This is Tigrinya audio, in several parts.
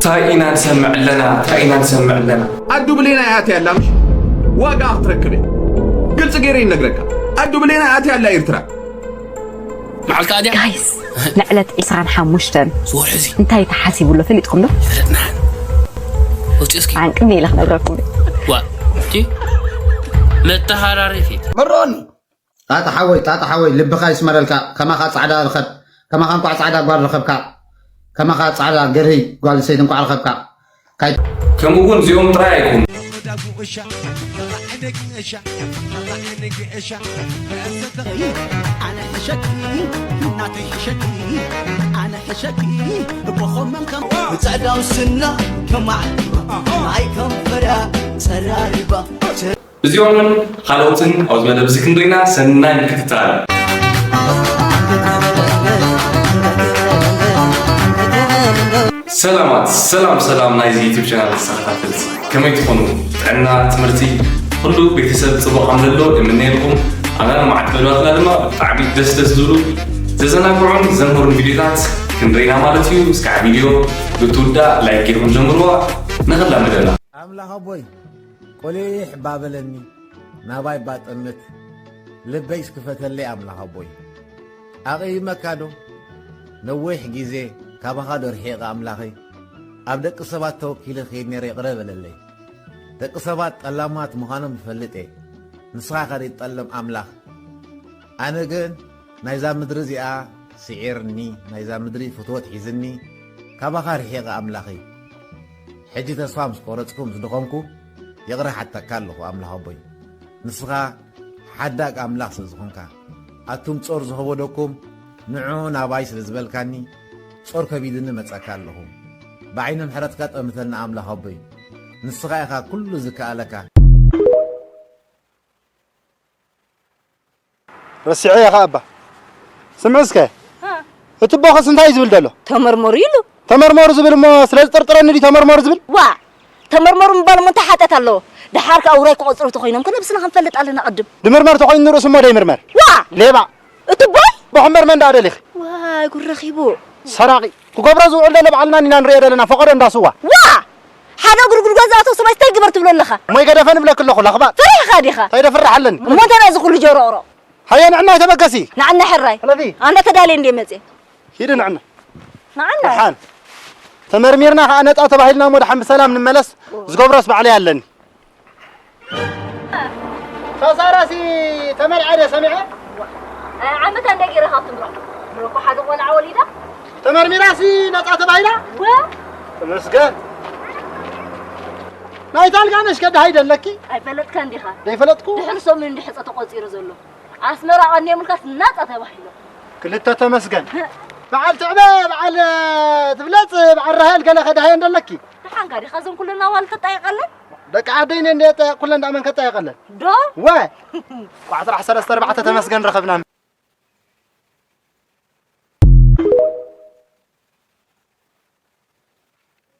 እንታይ ኢና ንሰምዕ ኣለና? እንታይ ኢና ንሰምዕ ኣለና? ኣዱ ብሌና እያ ኣትያ ኣላ ምሽ ዋጋ ክትረክብ እያ። ግልፂ ገይረ ይነግረካ። ኣዱ ብሌና እያ ኣትያ ኣላ ኤርትራ። መዓልቲ ኣድያ ጋይስ ንዕለት ዕስራን ሓሙሽተን ዝወርሒ እዚ እንታይ ተሓሲቡ ኣሎ ፈሊጥኩም ዶ? ፈለጥና። ወፂ እስኪ ኣንቅም ኢለ ክነግረኩም እየ። ዋ እቲ መተሃራረፊት መሮኒ ጣጣ ሓወይ ጣጣ ሓወይ ልብኻ ይስመረልካ። ከማኻ ጻዕዳ ርኸብ ከማኻ እንቋዕ ጻዕዳ ጓል ረኸብካ። ከማኻ ጻዕዳ ገርሂ ጓል ሰይቲ እንቋዕ ረኸብካ። ካይ ከምኡ እውን እዚኦም ጥራይ ኣይኮኑ። ብጸዕዳው ስና ከማዕቲባ ናይ ከንፈራ ጸራሪባ እዚኦምን ካልኦትን ኣብዚ መደብ እዚ ክንሪና ሰናይ ምክትታል። ሰላማት ሰላም ሰላም ናይዚ ዩቱብ ቻናል ተሳታፈልቲ ከመይ ትኾኑ? ጥዕና፣ ትምህርቲ፣ ኩሉ ቤተሰብ ጽቡቕ ከም ዘሎ እምነየልኩም። ኣና መዓት መደባትና ድማ ብጣዕሚ ደስ ደስ ዝብሉ ዘዘናግዑን ዘምህሩን ቪዲዮታት ክንሪና ማለት እዩ። እስካዕ ቪዲዮ ብትውዳእ ላይክ ጌርኩም ጀምርዋ። ንኽላ መደብና ኣምላኽ ኣቦይ ቆሊሕ እባ በለኒ ናባይ እባ ጠምት ልበይስ ክፈተለይ ኣምላኽ ኣቦይ ኣቕይመካ ዶ ነዊሕ ግዜ ካባኻ ዶ ርሒቐ ኣምላኸይ ኣብ ደቂ ሰባት ተወኪለ ክይድ ነይረ ይቕረ በለለይ ደቂ ሰባት ጠላማት ምዃኖም ይፈልጥ እየ ንስኻ ከ ዘይትጠልም ኣምላኽ ኣነ ግን ናይዛ ምድሪ እዚኣ ስዒርኒ ናይዛ ምድሪ ፍትወት ሒዝኒ ካባኻ ርሒቐ ኣምላኸይ ሕጂ ተስፋ ምስ ቆረጽኩ ምስ ደኸምኩ ይቕረ ሓተካ ኣለኹ ኣምላኽ ኣቦይ ንስኻ ሓዳግ ኣምላኽ ስለ ዝኾንካ ኣቱም ጾር ዝኸበደኩም ንዑ ናባይ ስለ ዝበልካኒ ጾር ከቢድኒ መጻካ ኣለኹ ብዓይኒ ምሕረትካ ጠምተና ኣምላኽ ኣቦይ ንስኻ ኢኻ ኩሉ ዝከኣለካ ረሲዐ እየ ኸኣ እባ ስምዒ እስከ እቲ ቦኸስ እንታይ እዩ ዝብል ዘሎ ተመርመሩ ኢሉ ተመርመሩ ዝብል እሞ ስለ ዝጥርጥረኒ ድዩ ተመርመሩ ዝብል ዋ ተመርመሩ ምባል እሞ እንታይ ሓጢኣት ኣለዎ ደሓር ከኣ ውራይ ክቆፅሩ ተኮይኖም ከ ነብስና ክንፈልጥ ኣለና ቅድም ድምርመር ተኮይኑ ንርእሱ እሞ ደይምርመር ዋ ሌባ እቲ ቦይ ቦኽምበር መን ደኣ ደሊኺ ዋይ ጉድ ረኺቡ ሰራቂ ክገብሮ ዝውዕል ዘሎ ባዕልና ኢና ንሪኦ ዘለና ፈቐዶ እንዳስዋ ዋ ሓደ እግሩ ጉድጓድ ዝኣተው ሰብኣይ እንታይ ግበር ትብሎ ኣለኻ እሞ ይገደፈ ንብለኪ ኣለኹ ለኽባጥ ፈሪሕኻ ዲኻ እንታይ ደፍርሕ ኣለኒ እሞ እንታይ ነዚ ኩሉ ጆሮቕሮ ሃየ ንዕና ተበገሲ ንዓና ሕራይ ሕለፊ ኣነ ተዳልየ እንደ መፅእ ሂዲ ንዕና ንዓና ደሓን ተመርሚርና ከዓ ነፃ ተባሂልና እሞ ደሓን ብሰላም ንመለስ ዝገብሮስ ባዕለይ ኣለኒ ሳሳራሲ ተመርዐ ደ ሰሚዐ ዓመታ እንደ ገይረ ካብ ትምሮ ምሮ እኮ ሓደ ቆልዓ ወሊዳ ተመርሚራሲ ነፃ ተባሂላ ወ ተመስገን ናይ ታልጋነሽ ከዳሃይ ደለኪ ኣይፈለጥካን ዲኻ ዘይፈለጥኩ ድሕሪ ሰሙን እንድሕፀ ተቆፂሩ ዘሎ ኣስመራ ቀኒየሙልካስ ናፃ ተባሂሎ ክልተ ተመስገን በዓል ትዕበ በዓል ትብለፅ በዓል ራሄል ገለ ከዳሃየ እንደለኪ ደሓንካ ዲኻ እዞም ኩለን ኣዋል ተጣይቀለን ደቂ ዓደይ ነን ደየ ጠየቕ ኩለን ዳመን ከጠየቐለን ዶ ወ ቋዕ ስራሕ ሰለስተ ኣርባዕተ ተመስገን ረኸብና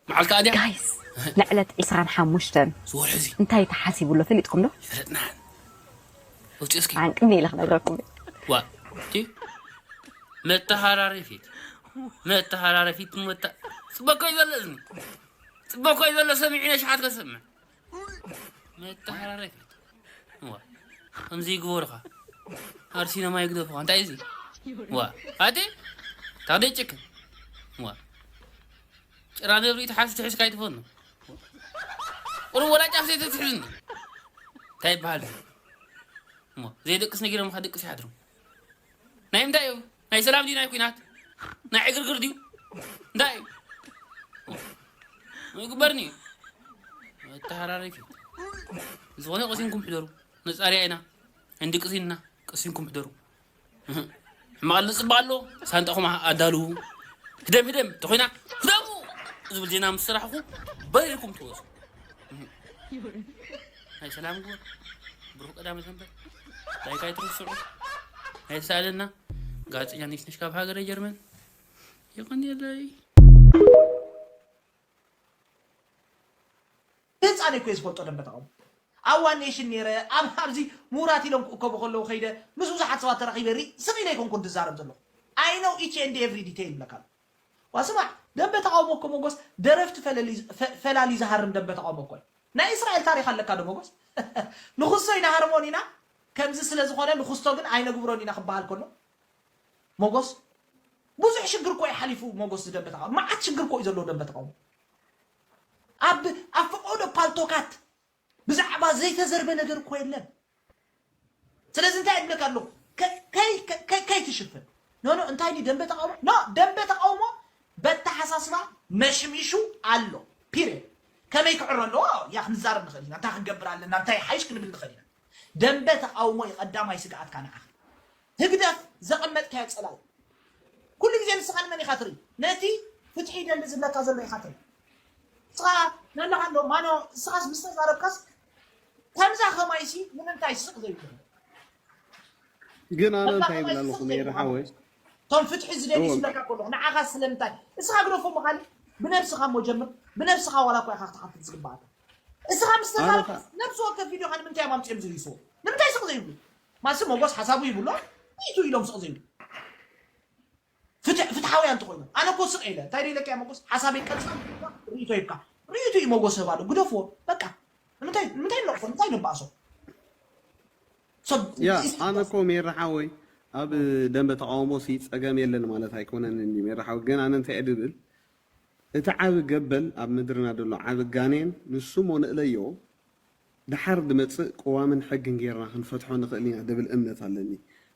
መዓልቲ ኣድያ ጋይስ ንዕለት ዕስራን ሓሙሽተን ዝወርሒ እዚ እንታይ ተሓሲቡ ኣሎ ፈሊጥኩም ዶ ፈለጥና ወፂ እስኪ ኣንቅም ኢለ ክነግረኩም እየ። ዋ እቲ መተሃራረፊት መተሃራረፊት መተ ፅበኮ ይበለ እዝኒ ፅበኮ ይበለ ሰሚዑ ነሽሓት ከሰምዕ መተሃራረፊት ዋ ከምዚ ይግበሩኻ ኣርሲኖማ ይግደፉኻ እንታይ እዚ ዋ ኣቲ ታደይ ጭክን ዋ ጭራ ነብሪ ትሓስ ትሕዝካ ኣይትፈኑ ቁሩብ ወላ ጫፍ ዘይተትሕዝኒ እንታይ ይበሃል እሞ ዘይደቅስ ነጊሮምካ ደቅስ ይሓድሩ ናይ ምንታይ እዩ ናይ ሰላም ድዩ ናይ ኩናት ናይ ዕግርግር ድዩ እንታይ እዩ ይግበርኒ እዩ መተሃራረፊ ዝኾነ ቀሲንኩም ሕደሩ ነፃርያ ኢና እንዲ ቅሲንና ቀሲንኩም ሕደሩ ሕማቕ ኣሎ ፅባቕ ኣሎ ሳንጣኹም ኣዳልዉ ህደም ህደም ተኾይና ህደሙ ዝብል ዜና ምስ ሰራሕኹ በሪርኩም ትወፁ ናይ ሰላም ግበር ብሩክ ቀዳመ ሰንበት ላይክ ኣይትርስዑ ናይ ተሳእለና ጋዜጠኛ ነሽነሽ ካብ ሃገረ ጀርመን የቐንየለይ ህፃን እኮ ዝፈልጦ ደንበ ተቃውሞ ኣብ ዋን ኔሽን ነይረ ኣብ ኣብዚ ምሁራት ኢሎም ክእከቡ ከለዉ ከይደ ምስ ብዙሓት ሰባት ተራኺበ ርኢ ስቕ ኢለ ኣይኮንኩን ትዛረብ ዘለኹ I know each and every detail ይብለካ ኣሎ ዋ ስማዕ ደንበ ተቃውሞ እኮ ሞጎስ ደረፍቲ ፈለሊ- ፈ- ፈላሊ ዝሃርም ደንበ ተቃውሞ እኮ እዩ። ናይ እስራኤል ታሪክ ኣለካ ዶ ሞጎስ? ንክሶ ኢና ሃርሞን ኢና ከምዚ ስለ ዝኾነ ንክስቶ ግን ኣይነግብሮን ኢና ክበሃል ከሎ ሞጎስ ብዙሕ ሽግር እኮ እዩ ሓሊፉ። ሞጎስ ዝደንበ ተቃውሞ መዓት ሽግር እኮ እዩ ዘለዎ ደንበ ተቃውሞ ኣብ ኣብ ፈቀዶ ፓልቶካት ብዛዕባ ዘይተዘርበ ነገር እኮ የለን። ስለዚ እንታይ እብለካ ኣለኹ ከይትሽፍን ኖ ኖ እንታይ ደንበ ተቃውሞ ኖ ደንበ ተቃውሞ በተሓሳስባ መሽሚሹ ኣሎ። ፒሪድ። ከመይ ክዕሮ ኣለዎ ያ ክንዛረብ ንኽእል ኢና እንታይ ክንገብር ኣለና እንታይ ሓይሽ ክንብል ንኽእል ኢና። ደንበ ተቃውሞ እዩ ቀዳማይ ስግኣትካ ንዓኻ። ህግደፍ ዘቐመጥካዮ ጸላኢ ኩሉ ግዜ ንስኻ ንመን ኢኻ ትርኢ? ነቲ ፍትሒ ይደሊ ዝብለካ ዘሎ ኢኻ ትርኢ። ንስኻ ነለኻ እንዶ ማኖ ንስኻስ ምስ ተዛረብካስ ከምዛ ከማይሲ ንምንታይ ስቕ ዘይብሉ? ግን ኣነ እንታይ ይብል ኣለኹ ሜሪ ሓወይ? እቶም ፍትሒ ዝደሊ ዝብለካ ከለኹ ንዓኻ ስለምንታይ እስኻ ግደፎ ምኻሊ ብነብስኻ እሞ ጀምር። ብነብስኻ ዋላ እኳ ኢኻ ክትሓትት ዝግባኣካ። እስኻ ምስ ተዛረብካስ ነብሲ ወከፍ ቪድዮኻ ንምንታይ እዮም ኣምፅኦም ዝልይስዎ? ንምንታይ ስቕ ዘይብሉ? ማሲ ሞጎስ ሓሳቡ ይብሎ ሪኢቱ ኢሎም ስቕ ዘይብሉ ፍትሓውያን እንተኮይኖም ኣነ እኮ ስቕ ኢለ እንታይ ደይለካ እያ ሞጎስ ሓሳበይ ቀልፃ ሪኢቶ ይብካ ሪኢቱ እዩ ሞጎስ ህባሉ ግደፍዎ በቃ ንምንታይ ንምንታይ ነቕፎ እንታይ ንባእሶ ያ ኣነ እኮ ሜራ ሓወይ ኣብ ደንበ ተቃውሞ ሲ ፀገም የለን ማለት ኣይኮነን እንዲ ሜራ ሓወይ ግን ኣነ እንታይ እየ ድብል እቲ ዓቢ ገበል ኣብ ምድርና ዘሎ ዓቢ ጋኔን ንሱ እሞ ንእለዮ ደሓር ድመጽእ ቅዋምን ሕግን ጌርና ክንፈትሖ ንኽእል ኢና ድብል እምነት ኣለኒ።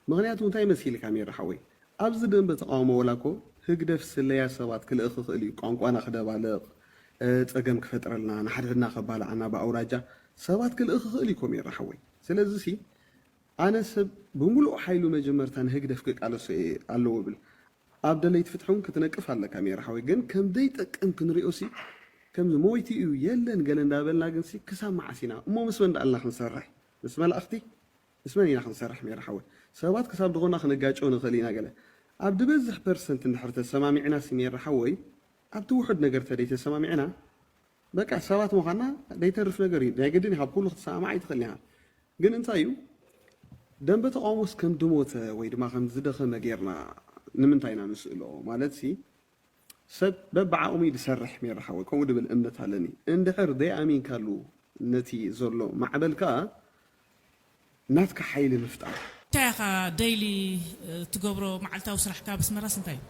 ምኽንያቱ እንታይ መሲልካ ሜሪ ሓወይ ኣብዚ ደንበ ተቓውሞ ወላ እኮ ህግደፍ ስለያ ሰባት ክልእኽ ይኽእል እዩ ቋንቋና ክደባልቕ ጸገም ክፈጥረልና ንሓድሕድና ከባልዓና ብኣውራጃ ሰባት ክልእኽ ይኽእል እዩ እኮ ሜሪ ሓወይ። ስለዚ ሲ ኣነ ሰብ ብምሉእ ሓይሉ መጀመርታ ንህግደፍ ክቃለሶ እየ ኣለዎ እብል። ኣብ ደለይቲ ፍትሒ እውን ክትነቅፍ ኣለካ ሜራ ሓወይ ግን ከም ደይ ጠቅም ክንሪኦ ሲ ከምዚ ሞይቲ እዩ የለን ገለ እንዳበልና ግን ሲ ክሳብ መዓስ ኢና እሞ ምስ መን ዳኣልና ክንሰርሕ ምስ መላእክቲ ምስ መን ኢና ክንሰርሕ ሜራ ሓወይ ሰባት ክሳብ ድኾና ክንጋጨው ንኽእል ኢና ገለ ኣብ ድበዝሕ ፐርሰንት እንድሕር ተሰማሚዕና ሲ ሜራ ሓወይ ኣብቲ ውሑድ ነገር ተደይ ተሰማሚዕና በቃ ሰባት ምዃንና ደይተርፍ ነገር እዩ ናይ ግድን ኢኻ ብኩሉ ክትሰማማዕ ኣይትኽእል ኢኻ ግን እንታይ እዩ ደንበ ተቃውሞስ ከም ድሞተ ወይ ድማ ከም ዝደኸመ ጌርና ንምንታይ ኢና ንስእሎ ማለት ሲ ሰብ በብዓቕሙ እዩ ዝሰርሕ ሜራ ሓወይ ከምኡ ድብል እምነት ኣለኒ እንድሕር ደይኣሚንካሉ ነቲ ዘሎ ማዕበል ከዓ ናትካ ሓይሊ ምፍጣር እንታይ ኢኻ ደይሊ ትገብሮ መዓልታዊ ስራሕካ ኣብ ኣስመራስ እንታይ እዩ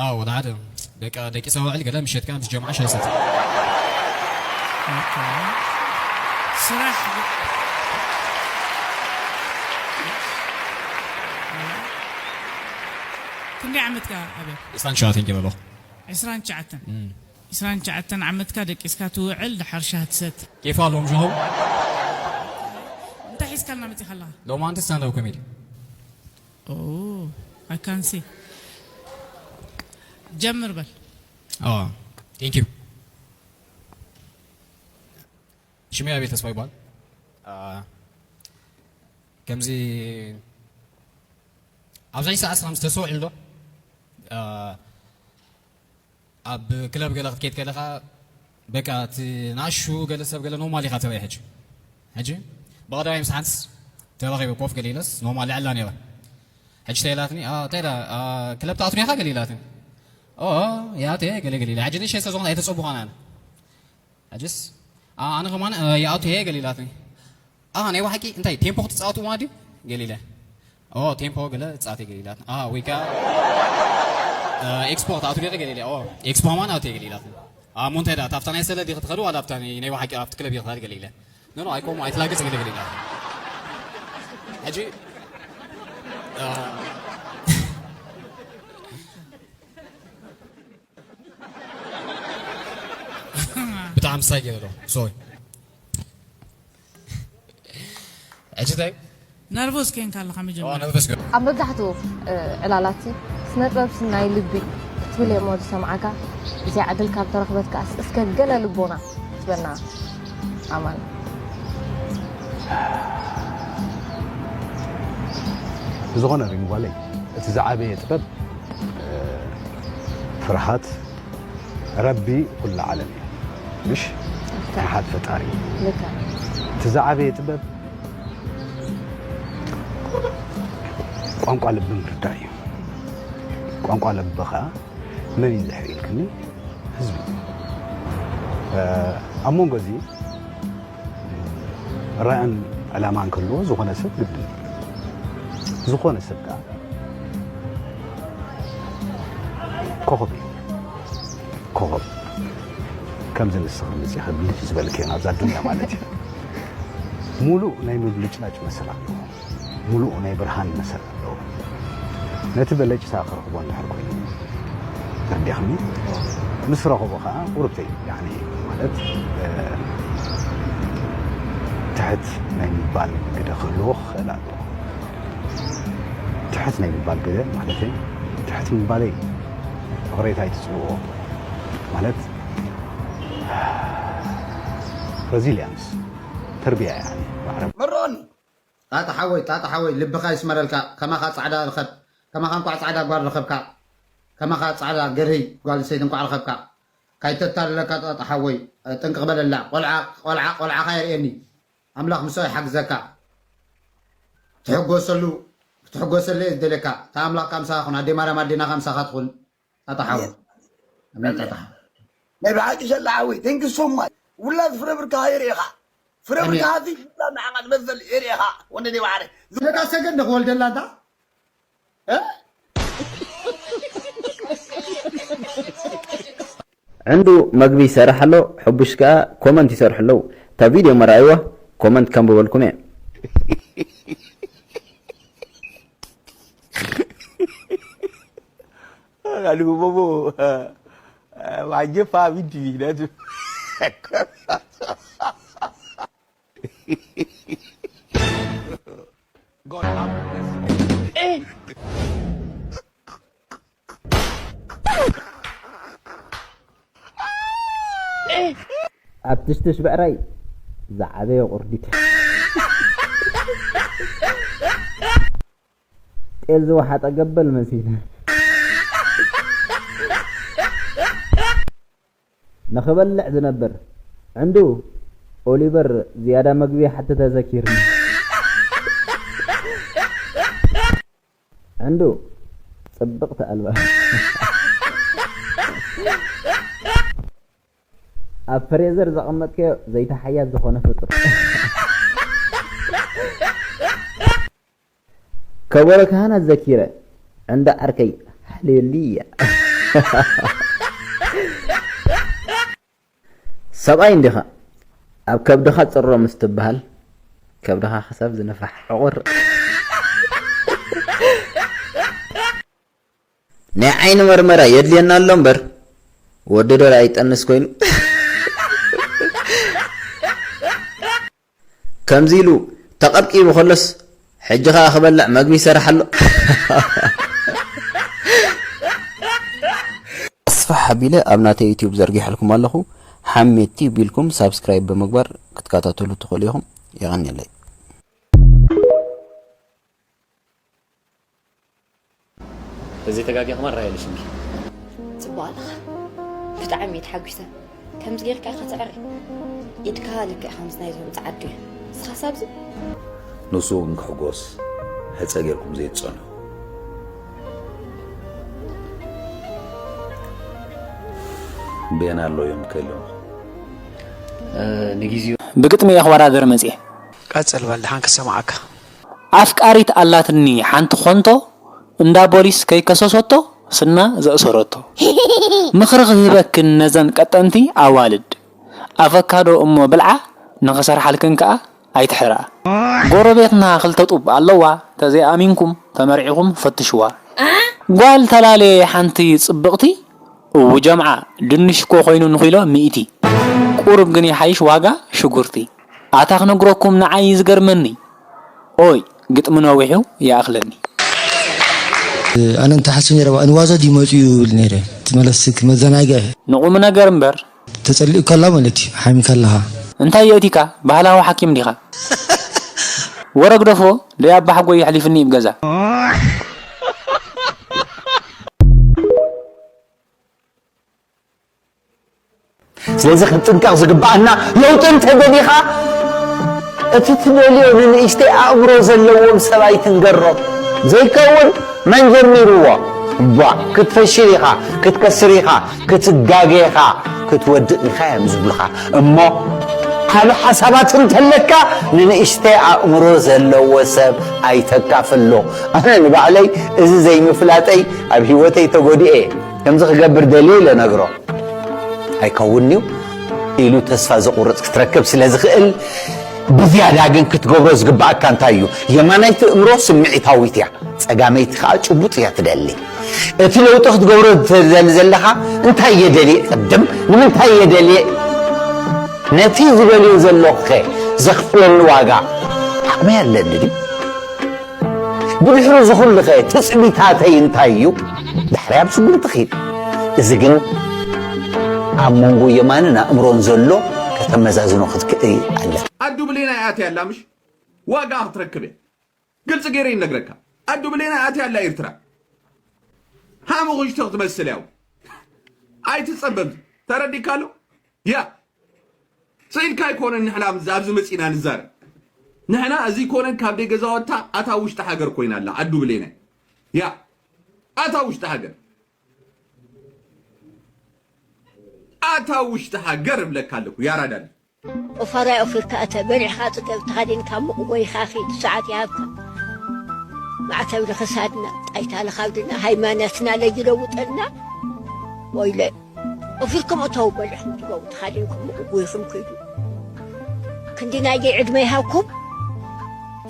ኣዎ ወላ ሓደ በቃ ደቂሰ ውዕል ገለ ምሸት ከኣ ምስ ጀምዓ ሻሂ ሰቲ ስራሕ ክንደይ ዓመትካ ኣብያ ዕስራን ትሽዓተን ጀመርኩ ዕስራን ትሽዓተን ዕስራን ትሽዓተን ዓመትካ ደቂስካ ትውዕል ድሓር ሻሂ ትሰቲ ኬፍ ኣለዎም ሻሂ እንታይ ሒዝካልና መፂኻ ኣለኻ ሎማንቲ ስታንዳብ ኮሜዲ Oh, I can see. ጀምር በል። Oh, thank you. ሽመይ ኣቤል ተስፋ ይባል። ከምዚ ኣብዛኝ ሰዓት ስራም ዝተሰውዕል ዶ ኣብ ክለብ ገለ ክትከይድ ከለኻ በቃ እቲ ናሹ ገለ ሰብ ገለ ኖርማል ኢኻ ተባይ ሕጂ ሕጂ ብቐዳማይ ምስ ሓንስ ተራኺበ ኮፍ ገለ ኢለስ ኖርማል ልዕላ ነይረ ሕጂ ተይላትኒ ተይላ ክለብ ትኣትኒ ኢኻ ገለ ኢላትኒ ያተ ገለ ገለ ኢላ ሕጂ ንእሽተይ ስለዝኾነ ኣይተፀቡኻን ኣነ ሕጂስ ኣነ ከማን ይኣቱ እየ ገለ ኢላትኒ ናይ ብሓቂ እንታይ ቴምፖ ክትፃወቱ ማለት ድዩ ገለ ኢለ ኦ ቴምፖ ገለ ፃት ገሊላት አ ወይ ከዓ ኤክስፖርት ኣቱ ገለ ገሊለ ኦ ኤክስፖ ማን ኣቱ ገሊላት አ ሞንታይ ዳ ታፍታ ናይ ሰለ ዲክ ትኸዱ ዋላ ኣብታ ናይ ዋሓቂ ኣብቲ ክለብ ይኽታል ገሊለ ኖ ኖ ኣይኮም ኣይትላገጽ ገለ ገሊላት ሕጂ ብጣዕሚ ሳይ ገለ ዶ ሶሪ ሕጂ እንታይ ነርቨስ ኬንካ ኣለኻ መጀመርያ ነርቨስ ገ ኣብ መብዛሕትኡ ዕላላት ስነ ጥበብ ናይ ልቢ ክትብል እሞ ዝሰምዓካ እዚኣ ዕድል ካብ ተረኽበት ከኣስ እስከ ገለ ልቦና ትበና ኣማን ብዝኾነ ሪም ጓለይ እቲ ዝዓበየ ጥበብ ፍርሃት ረቢ ኩላ ዓለም እዩ ምሽ ፍርሃት ፈጣሪ እቲ ዝዓበየ ጥበብ ቋንቋ ልቢ ምርዳእ እዩ ቋንቋ ልቢ ከዓ መን እዩ ዝድሕር ኢልክኒ? ህዝቢ። ኣብ መንጎ እዚ ራእን ዕላማን ክህልዎ ዝኾነ ሰብ ግድን እዩ። ዝኾነ ሰብ ከዓ ኮኸብ እዩ። ኮኸብ ከምዚ ንስኺ መፂኺ ብልጭ ዝበልክዮ ናብዛ ዱንያ ማለት እዩ። ሙሉእ ናይ ምብልጭላጭ መሰል ኣለዎ። ሙሉእ ናይ ብርሃን መሰል ኣለዎ። ነቲ በለጭታ ክረኽቦ እንድሕር ኮይኑ ተረዲኽኒ፣ ምስ ረኸቦ ከዓ ቁርብተይ፣ ያኒ፣ ማለት፣ እ፣ ትሕት ናይ ምባል ግደ ክህልዎ ክኽእል ኣለዎ። ትሕት ናይ ምባል ግደ ማለተይ፣ ትሕት ምባለይ ፍቕሬታ ኣይትጽልዎ ማለት፣ ረዚልያንስ፣ ተርቢያ፣ ያኒ፣ ብዓረብ። መሮኒ። ጣጣ ሓወይ፣ ጣጣ ሓወይ፣ ልብኻ ይስመረልካ። ከማኻ ጻዕዳ ርኸብ፣ ከማኻ እንኳዕ ጻዕዳ ጓል ረኸብካ። ከማኻ ጻዕዳ ገርሂ ጓል ኣንስተይቲ እንኳዕ ረኸብካ። ካይተታልለካ ጣጣ ሓወይ፣ ጥንቅቕ በለላ። ቆልዓ፣ ቆልዓ፣ ቆልዓኻ የርእየኒ። ኣምላኽ ምስኡ ይሓግዘካ። ትሕጎሰሉ፣ ክትሕጎሰሉ እየ ዝደልየካ። እታ ኣምላኽ ከኣ ምሳኻ ትኹን። ኣደይ ማርያም ኣዴና ከኣ ምሳኻ ትኹን። ጣጣ ሓወይ። ኣሜን። ኣሜን፣ ጣጣ ሓወይ። ናይ ብሓቂ ሸላ ሓወይ፣ thank you so much። ውላድ ፍረ ብርካ የርእኻ። ፍረ ኣሜን። ብርካ ሃሲ፣ ውላድ ንዓኻ ትመስል የርእኻ። ወንደይ ባሕሪ። ነታ ሰገን ዶ ክወልደላ እንታ? እ? ዕንዱ መግቢ ይሰርሕ ኣሎ፣ ሕቡሽ ከኣ ኮመንት ይሰርሑ ኣለዉ። እታ ቪድዮ መርኣይዋ፣ ኮመንት ከንብበልኩም እየ። Aduh, bobo. Wajib paham ini, dah tu. God have mercy. ኣብ ትሽትሽ ብዕራይ ዝዓበየ ቁርዲት። ጤል ዝወሓጠ ገበል መሲለ። ንኽበልዕ ዝነብር ዕንዱ ኦሊቨር ዝያዳ መግቢ ሓቲ ተዘኪርኒ። ዕንዱ ጽብቕቲ ኣልባብ። ኣብ ፍሬዘር ዘቐመጥከዮ ዘይተሓያዝ ዝኾነ ፍጡር። ከበሮ ካህናት ዘኪረ፣ ዕንዱ ዓርከይ፣ ሃሌሉያ። ሰብኣይ እንዲኻ፣ ኣብ ከብድኻ ጽሮ ምስ ትበሃል፣ ከብድኻ ክሳብ ዝንፋሕ ዕቑር። ናይ ዓይኒ መርመራ የድልየና ኣሎ እምበር፣ ወዲ ዶ ኣይጠንስ ኮይኑ። ከምዚ ኢሉ ተቐብቂቡ ከሎስ፣ ሕጂ ኸኣ ክበልዕ መግቢ ይሰርሕ ኣሎ። ኣስፍሕ ኣቢለ ኣብ ናተይ ዩትዩብ ዘርጊሐልኩም ኣለኹ። ሓሜት ቲዩብ ኢልኩም ሳብስክራይብ ብምግባር ክትከታተሉ ትኽእሉ ኢኹም። የቐንየለይ። እዚ ተጋጊ ከማን ራእየ ልሽንኪ። ጽቡቕ ኣለኻ። ብጣዕሚ እየ ተሓጒሰ። ከምዚ ጌርካ ኢኻ ትዕሪ። ኢድካ ልክዕ ከምዚ ናይዞም ጸዓዱ እያ። ንስኻስ ኣብዚ? ንሱ እውን ክሕጎስ ሕጸ ጌርኩም ዘይትጸንሑ። ቤና ኣሎ እዮም ከለኹ። እ፣ ንግዜኡ ብግጥሚ እየ ክወዳደር መጽየ። ቀጽል በል፣ ደሓን ክሰምዓካ። ኣፍቃሪት ኣላትኒ ሓንቲ ኾንቶ፣ እንዳ ቦሊስ ከይከሰሰቶ፣ ስና ዘእሰረቶ። ምኽሪ ክህበክን ነዘን ቀጠንቲ ኣዋልድ፣ ኣቨካዶ እሞ ብልዓ፣ ንኽሰርሓልክን ከኣ ኣይትሕርኣ። ጎረቤትና ክልተ ጡብ ኣለዋ፣ ተዘይኣሚንኩም ተመርዒኹም ፈትሽዋ። ጓል ተላለየ ሓንቲ ጽብቕቲ፣ እው ጀምዓ፣ ድንሽ እኮ ኮይኑ ንኪሎ ሚእቲ። ቁሩብ ግን ይሓይሽ ዋጋ ሽጉርቲ። ኣታ ክነግረኩም ንዓይ ዝገርመኒ። ኦይ፣ ግጥሚ ነዊሑ ይኣኽለኒ። ኣነ እንተ ሓስብ ነይረ፣ እንዋዞ ድዩ መጺኡ ይብል ነይረ። እቲ መለስክ መዘናግዒ። ንቁም ነገር እምበር። ተጸሊኡ ከላ ማለት እዩ፣ ሓሚም ከለኻ። እንታይ የእቲካ? ባህላዊ ሓኪም ዲኻ? ወረ ግደፎ፣ ደይ ኣባ ሓጎይ የሕሊፍኒ እዩ ብገዛ። ስለዚ ክንጥንቀቕ ዝግብኣና፣ ለውጢ እንተደሊኻ፣ እቲ ትደልዮ ንንእሽተይ ኣእምሮ ዘለዎም ሰብ ኣይትንገሮም። ዘይከውን መን ጀሚርዎ? ቧ ክትፈሽል ኢኻ፣ ክትከስር ኢኻ፣ ክትጋገ ኢኻ፣ ክትወድቕ ኢኻ እዮም ዝብሉኻ። እሞ ዓቢ ሓሳባት እንተለካ ንንእሽተይ ኣእምሮ ዘለዎ ሰብ ኣይተካፍሎ። ኣነ ንባዕለይ እዚ ዘይምፍላጠይ ኣብ ህይወተይ ተጎዲኤ እየ። ከምዚ ክገብር ደልየ ኢለ ነግሮ። ኣይከውን'ዩ ኢሉ ተስፋ ዘቑርጽ ክትረክብ ስለ ዝኽእል፣ ብዝያዳ ግን ክትገብሮ ዝግብኣካ እንታይ እዩ? የማናይቲ እምሮ ስምዒታዊት እያ፣ ጸጋመይቲ ከኣ ጭቡጥ እያ ትደሊ። እቲ ለውጢ ክትገብሮ ትደሊ ዘለኻ እንታይ እየ ደልየ ቅድም ንምንታይ እየ ደልየ ነቲ ዝደልዮ ዘለኹኸ ዘኽፍለሉ ዋጋ ዓቕመይ ኣለኒ ድዩ? ብድሕሪ እዚ ኩሉ ኸ ትጽቢታተይ እንታይ እዩ? ዳሕራይ ኣብ ስጉምቲ ኺድ። እዚ ግን ኣብ መንጎ የማንን ኣእምሮን ዘሎ ከተመዛዝኖ ክትክእል ኣለካ። ኣዱ ብሌን ኣይኣትያ ኣላ ምሽ ዋጋ ክትረክብ እያ። ግልፂ ገይረ ይነግረካ። ኣዱ ብሌን ኣይኣትያ ኣላ ኤርትራ። ሃሙ ክሽቶ ክትመስል ያው ኣይትፀበብ። ተረዲካ ኣሎ ያ ስኢልካ ኣይኮነን። ንሕና ኣብዚ መፂና ንዛረብ። ንሕና እዚ ኮነን ካብ ደይ ገዛወታ ኣታ ውሽጢ ሃገር ኮይና ኣላ ኣዱ ብሌነ ያ ኣታ ውሽጢ ሃገር ኣታ ውሽጢ ሃገር እብለካ ኣለኩ ያራዳል። ኦፋራይ ኦፊርካ እተ በሊዕኻ ጽገብ ተኸዲንካ ሙቕ ጎይኻ ኺድ ሰዓት ይሃብካ። ማዕተብ ንኽሳድና ጣይታ ንኻብድና ሃይማኖትና ለይለውጠልና። ወይለ ኦፊርኩም እተው በሊዕኩም ጽገቡ ተኸዲንኩም ሙቕ ጎይኹም ኪዱ። ክንዲ ናየይ ዕድመ ይሃብኩም።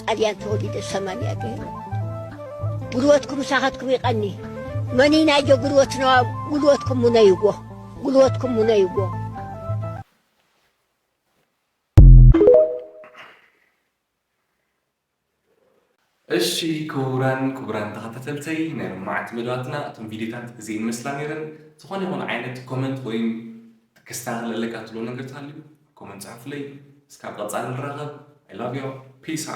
ጣልያን ተወሊደ ሰማንያ ገይረ ጉልበትኩም ምሳኻትኩም ይቐኒ። መን ናዮ ጉልበትና ጉልበትኩም ሙነይዎ ጉልበትኩም ሙነይዎ። እሺ ክቡራን ክቡራን ተኸታተልተይ ናይ ሎማዓንቲ መደባትና እቶም ቪድዮታት እዚኤን ይመስላ ነይረን። ዝኾነ ይኹን ዓይነት ኮመንት ወይም ክስተኻኸል ኣለካ ትብሎ ነገር ተሃልዩ ኮመንት ጽሓፉለይ። እስካብ ቀጻሊ ንራኸብ። I love you. Peace out.